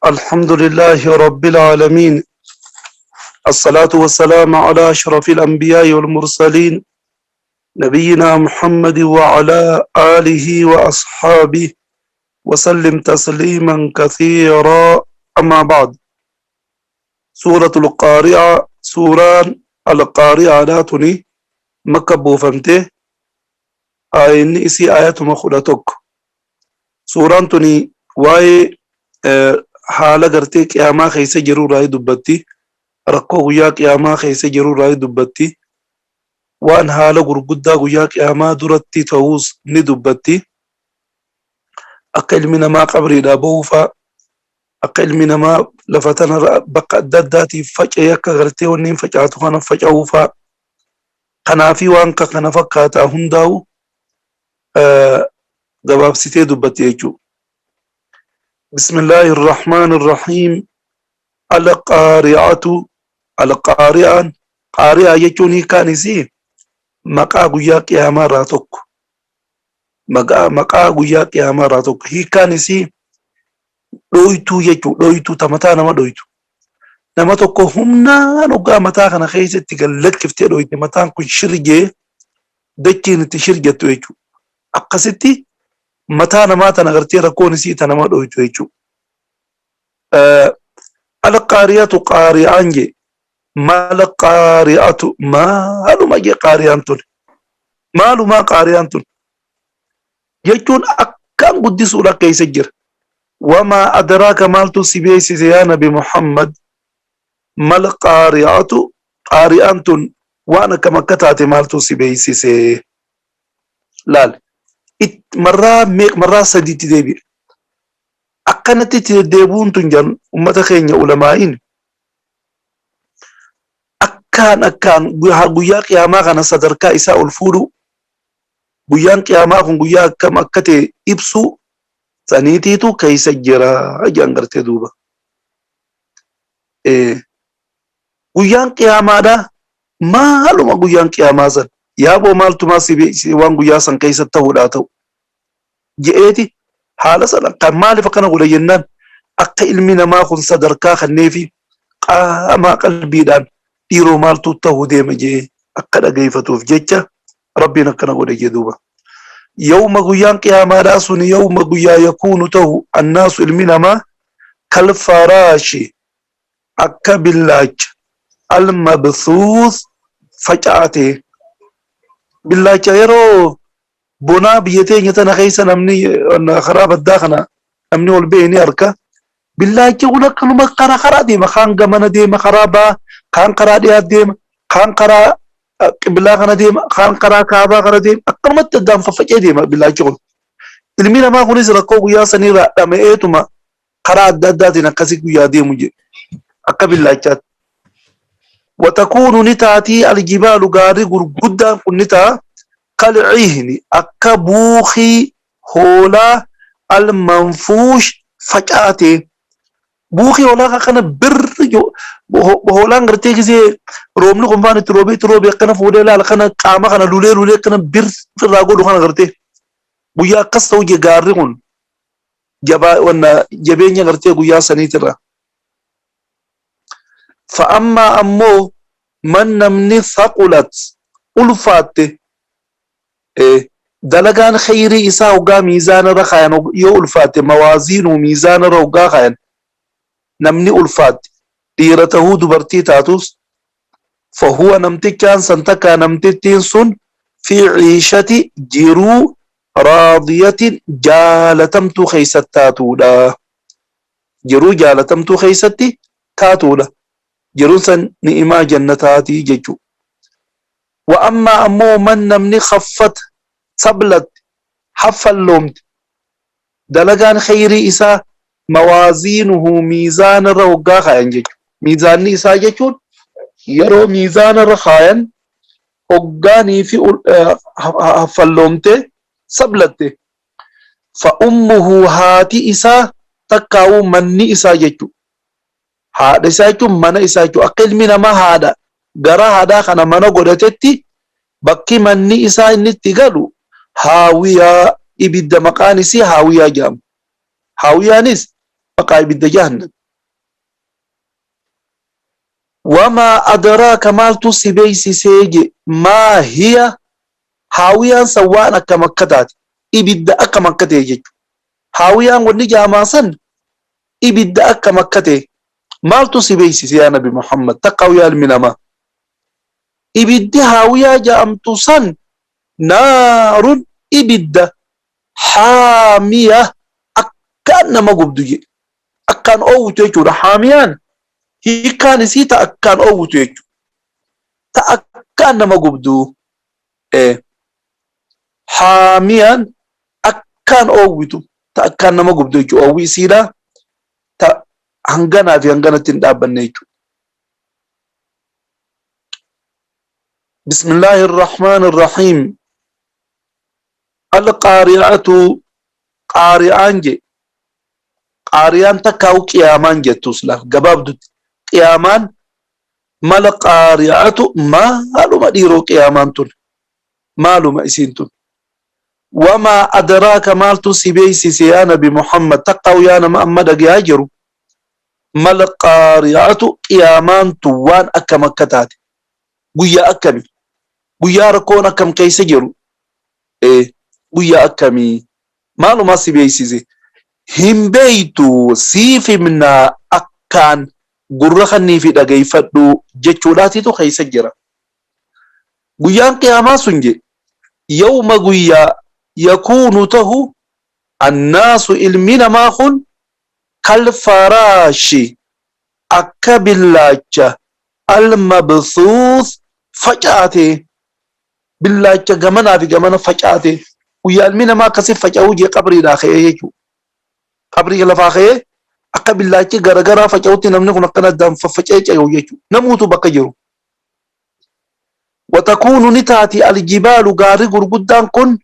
الحمد لله رب العالمين، الصلاة والسلام على أشرف الأنبياء والمرسلين، نبينا محمد وعلى آله وأصحابه وسلم تسليما كثيرا. أما بعد، سورة القارعة، سوران القارعة لا تني مكة بوفمته، آيني إسي آيات مخلتك. Suuraan tuni waa'ee haala gartee qiyaamaa keessa jiru irraa dubbatti. Rakkoo guyyaa qiyaamaa keessa jiru irraa dubbatti. Waan haala gurguddaa guyyaa qiyaamaa duratti ta'uus ni dubbatti. Akka ilmi namaa qabriidhaa ba'uu fa'a, akka ilmi namaa lafa tanarra bakka adda addaatiif faca'ee akka gartee wanni hin facaatu kana faca'uu fa'a. Kanaafi waan kana fakkaataa hundaa'u gabaabsitee dubbatti jechuudha. Bismillaahi irrahmaan irrahiim. Alqaari'atu, alqaari'aan, qaari'aa jechuun hiikkaan isii maqaa guyyaa qiyaamaa irraa tokko. Maqaa guyyaa qiyaamaa irraa tokko. Hiikkaan isii dhooytuu jechuudha. Dhooytuu ta mataa nama dhooytu. Nama tokko humnaan hoggaa mataa kana keessatti gad lakkiftee dhooyte, mataan kun shirgee dachiin itti shirgettu jechuudha. Akkasitti mataa namaa tana gartee rakkoon isii ta nama dhooytu jechuudha. Alqaariyatu, qaariyaan jee, mal qaariyatu, maaluma jee qaariyaan tun, maalumaa qaariyaan tun jechuun akkaan guddisuudha keessa jira. Wamaa adraaka, maaltu si beeksise yaa Nabi Muhammad, mal qaariyatu, qaariyaan tun waan akkam akka taate maaltu si beeksise? Laal, marraa meeq, marraa sadiitti deebi'e. Akkanatti itti deddeebi'uun tun jan ummata keenya ulamaa'iin akkaan akkaan guyyaa qiyaamaa kana sadarkaa isaa ol fuudhuu, guyyaan qiyaamaa kun guyyaa akkam akka ta'e ibsuu saniitiitu keessa jira jedhan gartee duuba. Guyyaan qiyaamaadha, maaluma guyyaan qiyaamaa san yaaboo, maaltumaa si beeksise waan guyyaa san keessa ta'uudhaa ta'u je'eeti. Haala sana kan maaliif akkana godhe jennaan, akka ilmi namaa kun sadarkaa kanneefi qaamaa qalbiidhaan dhiiroo maaltu ta'uu deema jee akka dhageeffatuuf jecha Rabbiin akkana godhe jee duuba. Yawma, guyyaan qiyaamaadhaa suni, yawma, guyyaa, yakuunu, ta'u, annaasu, ilmi namaa, kalfaraashi, akka billaacha, almabthuus, faca'ate. Billaacha yeroo bonaa biyya teenya tana keessa namni karaa baddaa kana namni ol ba'e ni arka. Billaachi kun akkanuma karaa karaa deema. Kaan gamana deema, karaa baa, kaan karaa dhiyaa deema, kaan karaa qiblaa kana deema, kaan karaa kaabaa kana deema. Akkanumatti addaan faffacee deema billaachi kun. Ilmi namaa kunis rakkoo guyyaa saniirraa dhama'eetuma karaa adda addaatiin akkasii guyyaa deemu jedhe akka billaachaatti. Watakuunu, ni taatii, aljibaalu, gaarri gurguddaan kun ni ta'a, kalciihni, akka buukii hoolaa, almanfuush, facaatee. Buukii hoolaa kana birri hoolaan gartee gisee roobni kun faan itti roobee itti roobee akkana fuudhee laala kana qaama kana lulee lulee akkana bir irraa godhu kana gartee guyyaa akkas ta'u je gaarri kun jabaa wanna jabeenya gartee guyyaa saniitirra. Fa'ammaa, ammoo, man, namni, thaqulat, ulfaatte, dalagaan kheyrii isaa hoggaa miizaanarra kaayan yoo ulfaatte, mawaaziinuu miizaanarra hoggaa kaayan namni ulfaatte, dhiira tahuu dubartii taatus, fahuwa, namtichaan san takkaa namtittiin sun, fi ciishati, jiruu, raadiyatin, jaalatamtuu keessatti taatuudha. Jiruu jaalatamtuu keessatti taatuudha. Jiruun san ni'imaa jannataatii jechuu. Wa ammaa, ammoo, man, namni, khaffat, sablatte, haffalloomte, dalagaan kheyrii isaa, mawaaziinuhu, miizaanarra hoggaa kaayan jechu. Miizaanni isaa jechuun yeroo miizaanarra kaayan hoggaanii fi haffalloomte, sablatte, fa ummuhu, haati isaa takkaa'uu manni isaa jechu. Haadha isaa jechuun mana isaa jechuudha. Akka ilmi namaa haadha garaa haadhaa kana mana godhatetti, bakki manni isaa inni itti galu haawiyaa, ibidda maqaan isii haawiyaa jedhama. Haawiyaanis Maqaa ibidda jahannam. Wamaa adaraaka maaltu si beeysisee je maa hiya haawiyaan san waan akkam akka taate ibidda akkam akka ta'e jechuudha. Haawiyaan wanni jaamaa san ibidda akkam akka ta'e maaltu si beeysise yaa nabi Muhammad takka yaa ilmi namaa. Ibiddi haawiyaa ja'amtu san naarun ibidda haamiya akkaan nama gubdu jedhe. Akkaan oowwitu jechuudha. Haamiyaan hiikkaan isii ta akkaan oowwitu jechuudha. Ta akkaan nama gubdu. Haamiyaan akkaan oowwitu ta akkaan nama gubdu jechuudha. Oowwi isiidha ta hanganaa fi hanganatti hin dhaabbanne jechuudha. بسم الله الرحمن الرحيم القارعة qaari'aan je qaari'aan takkaa'u qiyaamaan jettus laal gabaabdutti qiyaamaan mala qaari'atu maaluma dhiiroo qiyaamaan tun maaluma isiin tun wamaa adraaka maaltu si beeysise yaa nabi Muhammad takkaa'u yaa nama amma dhagayaa jiru mal qaari'atu qiyaamaan tun waan akkam akka taate guyyaa akkami guyyaa rakkoon akkam keessa jiru ee guyyaa akkamii maalumaa si beeksise hin beeytu siif himnaa akkaan gurra kannii fi dhageeffadhu jechuudhaatitu keessa jira. Guyyaan qiyaamaa sun je yawma guyyaa yakuunu tahu annaasu ilmi namaa kun kal faraashi akka billaacha al mabthuuth facaatee billaacha gamanaa fi gamana facaatee guyyaa ilmi namaa akkasi faca'uu jee qabriidhaa ka'ee jechuudha. Qabrii lafaa ka'ee akka billaachi garagaraa faca'utti namni kun akkana addaan faffaca'ee ce'u jechuudha. Namuutu bakka jiru. Watakuunu ni taati aljibaalu gaarri gurguddaan kun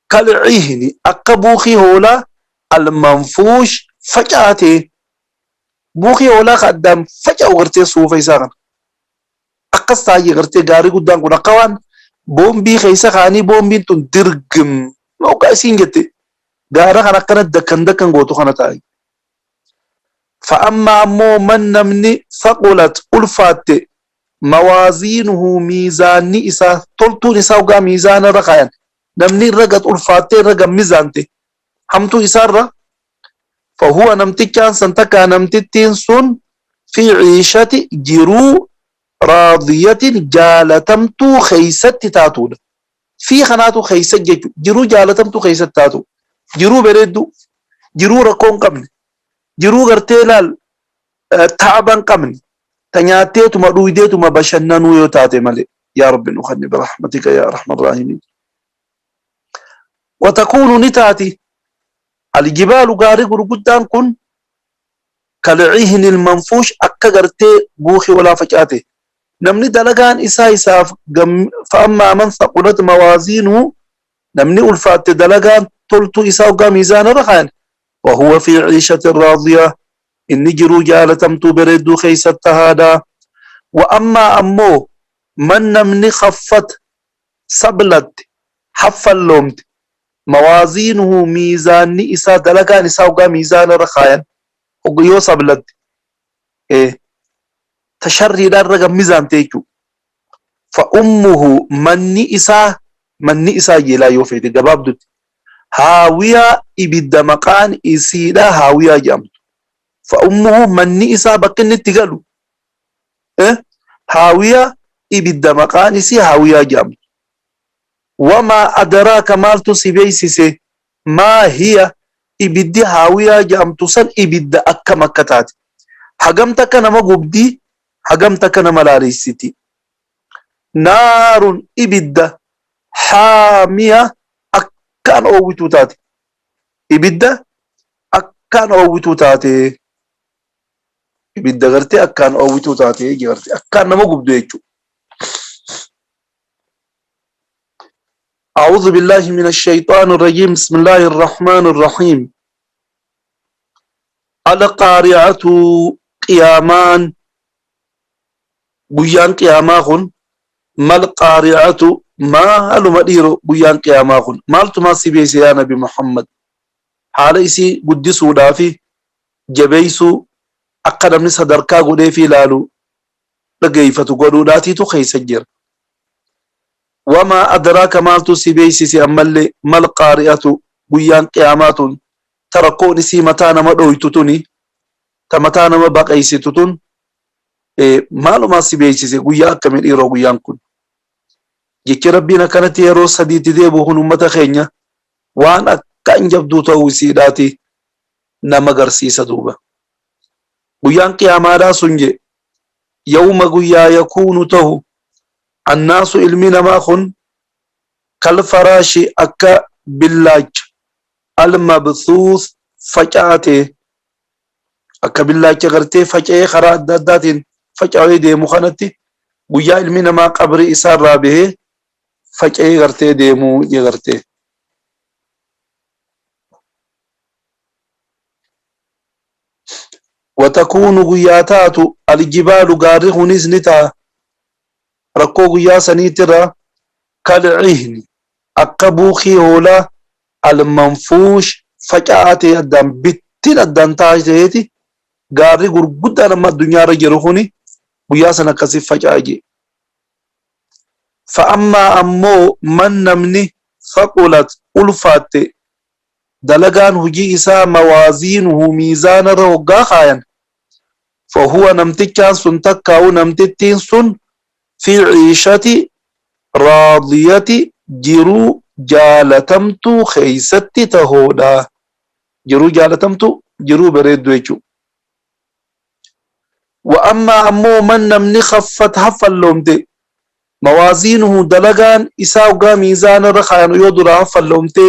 kalcihni akka buukii hoolaa almanfuush facaatee buukii hoolaa ka addaan faca'u gartee suufa isaa kana. Akkas taa'ee gartee gaarii guddaan kun akka waan boombii keessa kaanii boombiin tun dirgim hoggaa isiin jette gaara kan akkana dakkan dakkan gootu kana taa'e. Fa'ammaa ammoo man namni saqulat ulfaatte mawaaziinuhu miizaanni isaa toltuun isaa hoggaa miizaana irra kaayan namni irra gad ulfaattee irra gad mizaante hamtuu isaarra fahuwa namtichaan san takkaa namtittiin sun fi ciishati jiruu raadiyatin jaalatamtuu keeysatti taatuudha. Fi kanaatu keeysa jechu jiruu jaalatamtuu keeysatti taatu jiruu bareedduu jiruu rakkoo hin qabne jiruu gartee laal taaba hin qabne ta nyaatteetuma dhuydeetuma bashannanuu yoo taate malee yaa rabbi nu kanni birahmatika yaa arhamar raahimiin. Watakuunu ni taati aljibaalu gaarii gurguddaan kun kalcihnil manfuush akka gartee buukii olaa facaate namni dalagaan isaa isaaf fa'ammaa man saqulat mawaaziinuhu namni ulfaatte dalagaan toltuu isaa hoggaa miizaana irra kaayan wahuwa fi ciishatin raadiya inni jiruu jaalatamtuu bareedduu keessatti tahaadha wa ammaa ammoo man namni khaffat sablatte haffalloomte mawaaziinuhu miizaanni isaa dalagaan isaa hoggaa miizaana irra kaayan hogga yoo sablatte ta sharriidhaan irra gammizaante jechuudha. Fa ummuhu manni isaa manni isaa jeelaa yoo feete gabaabdutti haawiyaa ibidda maqaan isiidha haawiyaa jedhamtu. Fa ummuhu manni isaa bakka inni itti galu haawiyaa ibidda maqaan isii haawiyaa jedhamtu. Wamaa adaraaka maaltu si beeysise maa hiya ibiddi haawiyaa jedhamtu san ibidda akkam akka taate. Hagam takka nama gubdi hagam takka nama laaleessiti. Naarun ibidda haamiya akkaan oowwituu taate. Ibidda akkaan oowwituu taate. Ibidda gartee akkaan oowwituu taate gartee akkaan nama gubdu jechuudha. أعوذ بالله من الشيطان الرجيم بسم الله الرحمن الرحيم القارعة قيامان guyyaan qiyaamaa kun mal qaari'atu maaluma dhiiro guyyaan qiyaamaa kun maaltumaa si beeyse yaa nabi Muhammad haala isii guddisuudhaafi jabeeysuu akka namni sadarkaa godheefii ilaalu dhageeyfatu godhuudhaatiitu keeysa jira. Wamaa adraaka maaltu si beeysise ammallee mal qaari'atu guyyaan qiyaamaa tun ta rakkoon isii mataa nama dhooytu tuni ta mataa nama baqeysitu tun maalumaa si beeysise guyyaa akkamii dhiiroo guyyaan kun. Jechi Rabbiin akkanatti yeroo sadiitti deebi'u kun ummata keenya waan akkaan jabduu ta'uu isiidhaati nama garsiisa duuba. Guyyaan qiyaamaadhaa sun je yawma guyyaa yakuunu tahu annaasu ilmi namaa kun kal faraashi akka billaacha al mabthuus faca'ate akka billaacha gartee faca'ee karaa adda addaatiin faca'ee deemu kanatti guyyaa ilmi namaa qabrii isaarraa bahee faca'ee gartee deemuu je gartee. Watakuunu guyyaa taatu aljibaalu gaarri kunis ni ta'a rakkoo guyyaa saniitirra kalcihni akka buukii hoolaa almanfuush faca'aa ta'e addaan bittin addaan ta'eeti gaarri gurguddaan amma addunyaarra jiru kuni guyyaa san akkasii faca'a jee. Fa'ammaa ammoo man namni faqulat ulfaatte dalagaan hujii isaa mawaaziinuhu miizaanarra hoggaa kaayan fahuwa namtichaan sun takkaa'u namtittiin sun fi ciishati raadiyati jiruu jaalatamtuu keeysatti tahoodha. Jiruu jaalatamtuu jiruu bareedduu jechuu. Wa ammaa ammoo man namni khaffat haffalloomte mawaaziinuhu dalagaan isaa hoggaa miizaana irra kaayan yoo duraa haffalloomte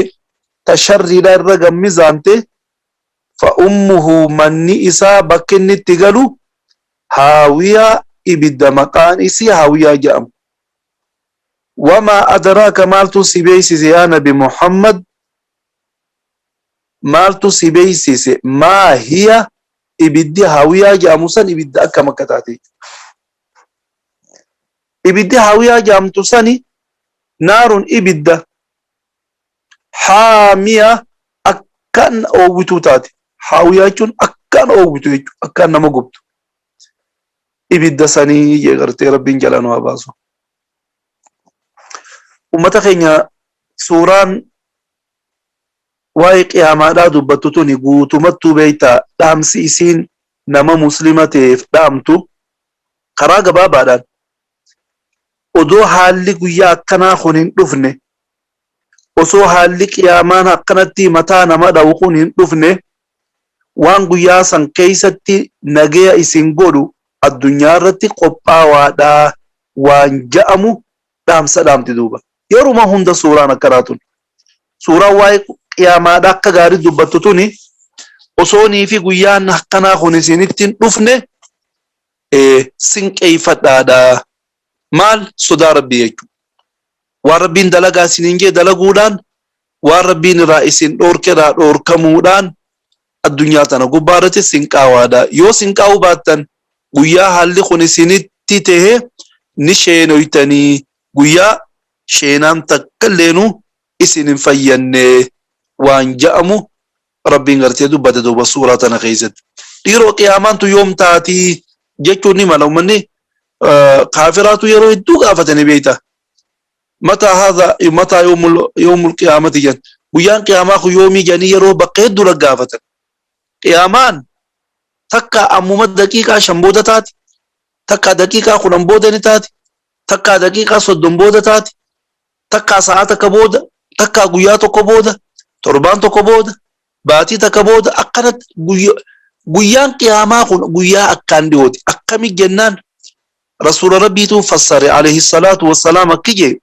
ta sharriidha irra gammizaante fa ummuhu manni isaa bakki inni itti galu haawiyaa ibidda maqaan isii haawiyaa jedhamu. Wamaa adraaka maaltu si beeysise yaa nabi Muhammad maaltu si beeysise maa hiya ibiddi haawiyaa jedhamu san ibidda akkam akka taate jechuudha. Ibiddi haawiyaa jedhamtu sani naarun ibidda haamiya akkaan oowwituu taate. Haawiyaa jechuun akkaan oowwitu jechuudha. Akkaan nama gubdu. Ibidda sanii jee gartee Rabbiin jalaa nu haa baasu. Ummata keenya suuraan waa'ee qiyaamaadhaa dubbattu tuni guutumattuu beektaa dhaamsi isiin nama muslima ta'eef dhaamtu karaa gabaabaadhaan odoo haalli guyyaa akkanaa kun hin dhufne osoo haalli qiyaamaan akkanatti mataa nama dhawu kun hin dhufne waan guyyaa san keessatti nageya isin godhu addunyaa irratti qophaawaadha waan ja'amu dhaamsa dhaamti duuba. Yeruma hunda suuraan akkanaa tun. Suuraan waa'ee qiyaamaadha akka gaarii dubbattu tuni osoonii fi guyyaan akkanaa kun isinitti hin dhufne sinqeeyfadhaadha. Maal sodaa Rabbii jechuudha. Waan Rabbiin dalagaa isiniin jee dalaguudhaan waan Rabbiin irraa isin dhoorke irraa dhoorkamuudhaan addunyaa tana gubbaa irratti sinqaawaadha. Yoo sinqaawuu baattan guyyaa haalli kun isinitti tahe ni sheenoytanii guyyaa sheenaan takka illeenuu isin hin fayyanne waan ja'amu Rabbiin gartee dubbate duuba suuraa tana keessatti. Dhiiroo qiyaamaan tun yoom taatii jechuun ni mala ummanni kaafiraatu yeroo hedduu gaafatanii beekta. Mataa haadha mataa yoomul qiyaamati jedhan guyyaan qiyaamaa kun yoomii jedhanii yeroo bakka hedduu gaafatan. Qiyaamaan takka ammuma daqiiqaa 5 booda taati takka daqiiqaa 10 booda ni taati takkaa daqiiqaa 30 booda taati, takkaa sa'aa takka booda, takkaa guyyaa tokko booda, torbaan tokko booda, baatii takka booda akkanatti guyyaan qiyaamaa kun guyyaa akkaan dhiyooti. Akkami jennaan Rasuula Rabbiitu fassare alayhi salaatu wassalaam akki jee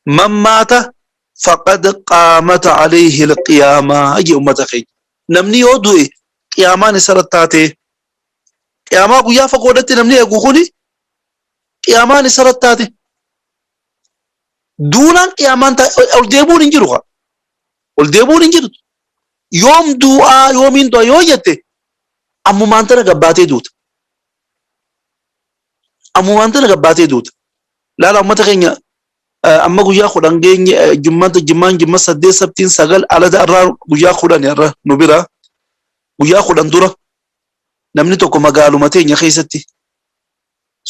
man maata faqad qaamata alayhi alqiyaamaa jee ummata keenya. Namni yoo du'e qiyaamaan isarra taatee qiyaamaa guyyaa fagoodhatti namni eegu kuni qiyaamaan isarra taate. Duunaan qiyaamaan ol deebi'uun hin jiru kaa. Ol deebi'uun hin jirtu. Yoom du'aa yoomiin du'a yoo jette ammumaan tana gabbaatee duuta. Ammumaan tana gabbaatee duuta. Laala uummata keenya amma guyyaa 10 geenye jimmaanta jimmaan jimma 8 sabtiin 9 alada irraa guyyaa 10 irra nu bira guyyaa 10 dura Namni tokko magaaluma teenya keessatti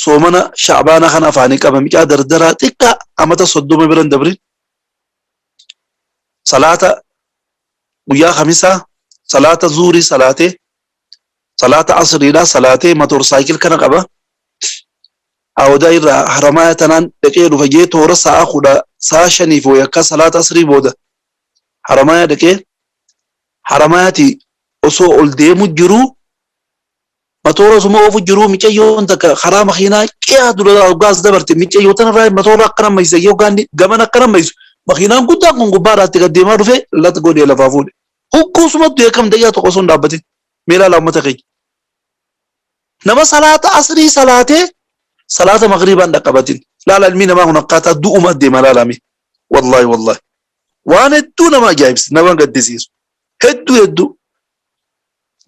soomana sha'baana kana afaanii qaba micaa dardaraa xiqqaa amata 30 bira hin dabrin salaata guyyaa kamisaa salaata zuurii salaatee salaata asriidhaa salaatee matoor saayikil kana qaba Awodaa irraa Haramaaya tanaan dhaqee dhufa jee toora sa'a kudha sa'a shaniif wayakkaa salaata asrii booda Haramaaya dhaqee Haramaayaatii osoo ol deemu jiruu matoora osuma oofu jiruu micayyoon takka karaa makiinaa qiyaa dura hoggaa as dabarte micayyoo tanarraa matoora akkana maysa yookaan gaman akkana maysu makiinaan guddaan kun gubbaadhaa itti gad deemaa dhufe lat godhee lafaa fuudhe. Hogguusuma du'e kam daqiiqaa tokko osoo hin dhaabbatin. Mee ilaalaa uummata keenya. Nama salaata asrii salaatee salaata magriibaan dhaqqabatin. Laala ilmi namaa kun akkaataa du'uma deema laalame. Wallaahi wallaahi. Waan hedduu nama ajaa'ibsi nama gaddisiisu. Hedduu hedduu.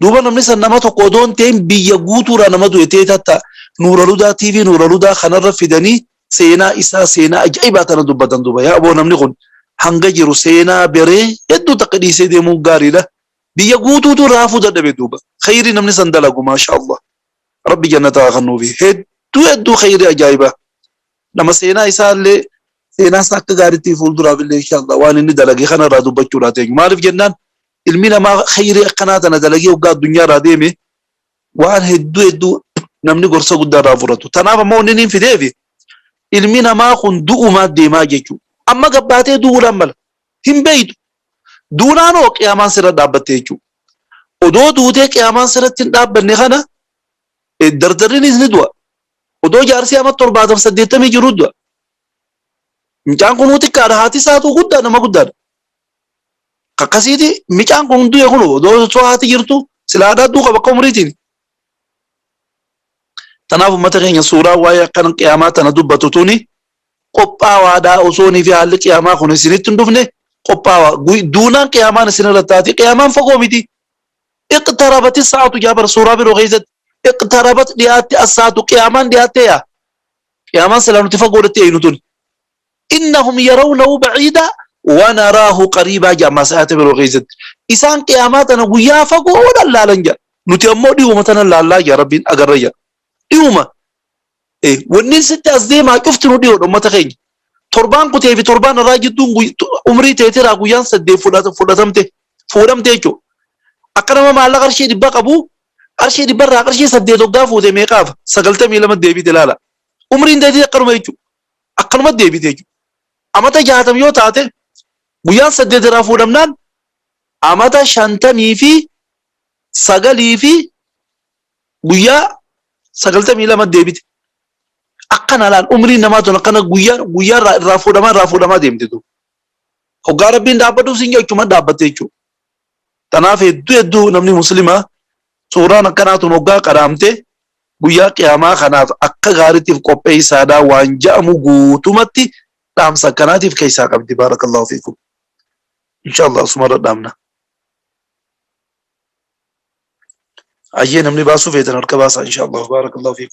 Duuba namni san nama tokko odoo hin ta'in biyya guutuurraa nama du'e ta'e tatta Nuuraludaa TV Nuuraludaa kanarra fidanii seenaa isaa seenaa ajaa'ibaa tana dubbatan duuba. Yaa aboo namni kun hanga jiru seenaa beree hedduu takka dhiisee deemuun gaariidha. Biyya guutuutu raafuu dadhabe duuba. Khayrii namni san dalagu maasha Allah. Rabbi jannata haa kennuufi. Hedduu hedduu khayrii ajaa'ibaa. Nama seenaa isaa illee seenaa isaa akka gaariitti fuulduraaf illee insha Allah waan inni dalage kana irraa dubbachuudhaa teenyu. Maaliif jennaan ilmi namaa khayrii akkanaa tana dalagee hoggaa addunyaa irraa deeme waan hedduu hedduu namni gorsa guddaa irraa fudhatu. Tanaaf ammoo inni niin fideefi ilmi namaa kun du'umaa deemaa jechuudha. Amma gabbaatee du'uudhaan mala. Hin beeytu. Duunaan hoo qiyaamaan sirra dhaabbatte jechuudha. Odoo duutee qiyaamaan sirratti hin dhaabbanne kana dardarrinis ni du'a. Odoo jaarsii amma 70 80 jiru du'a. Mucaan kunuu xiqqaadha haati isaatuu guddaa nama guddaadha. Akkasiiti mucaan kun du'e kun odoo osoo haati jirtu silaa haadhaa du'u qaba akka umriitiin. Tanaaf uummata keenya suuraa waa'ee akkana qiyaamaa tana dubbatu tuni qophaawaadhaa osoonii fi haalli qiyaamaa kun isinitti hin dhufne qophaawaa. Duunaan qiyaamaan isinirra taati qiyaamaan fagoo miti. Iqtarabati sa'atu jaabar suuraa biroo keessatti iqtarabat dhiyaatte as-sa'atu qiyaamaan dhiyaattee yaa. Qiyaamaan silaa nuti fagoodhatti eeynu tuni. Innahum yarawnahu ba'iidaa wa naraahu qariibaa jedha ammaas ayata biroo keessatti. Isaan qiyaamaa tana guyyaa fagoodhaan laalan jedha. Nuti ammoo dhiyuma tana laallaa jedha Rabbiin agarra jedha. Dhiyuma. Wanni sitti as deemaa cufti nu dhiyoodha ummata keenya. Torbaan kutee fi torbaan irraa jidduun umrii teetiraa guyyaan 8 fudhatamte fuudhamte jechuudha. Akka nama maallaqa qarshii 100 qabu qarshii 100 irraa qarshii 8 hoggaa fuute meeqaaf 92 deebite ilaala. Umriin teetii akkanuma jechuudha. Akkanuma deebite jechuudha. Amata 60 yoo taate guyyaan 8 irraa fuudhamnaan amata 59 fi guyyaa 92 deebite. Akkana laal umriin namaa tun akkana guyyaa guyyaa irraa irraa fuudhamaa irraa fuudhamaa deemte tu. Hoggaa Rabbiin dhaabbadhu siin jechuma dhaabbatte jechuudha. Tanaaf hedduu hedduu namni muslimaa suuraan akkanaa tun hoggaa qaraamte guyyaa qiyaamaa kanaaf akka gaariitiif qopheessaadhaa waan ja'amu guutumatti dhaamsa akkanaatiif keessaa qabdi. Baarakallahu fiikum. Inshallah asumarra dhaamna. Ayyee namni baasuu feetan harka baasaa inshallah. Baarakallahu fiikum.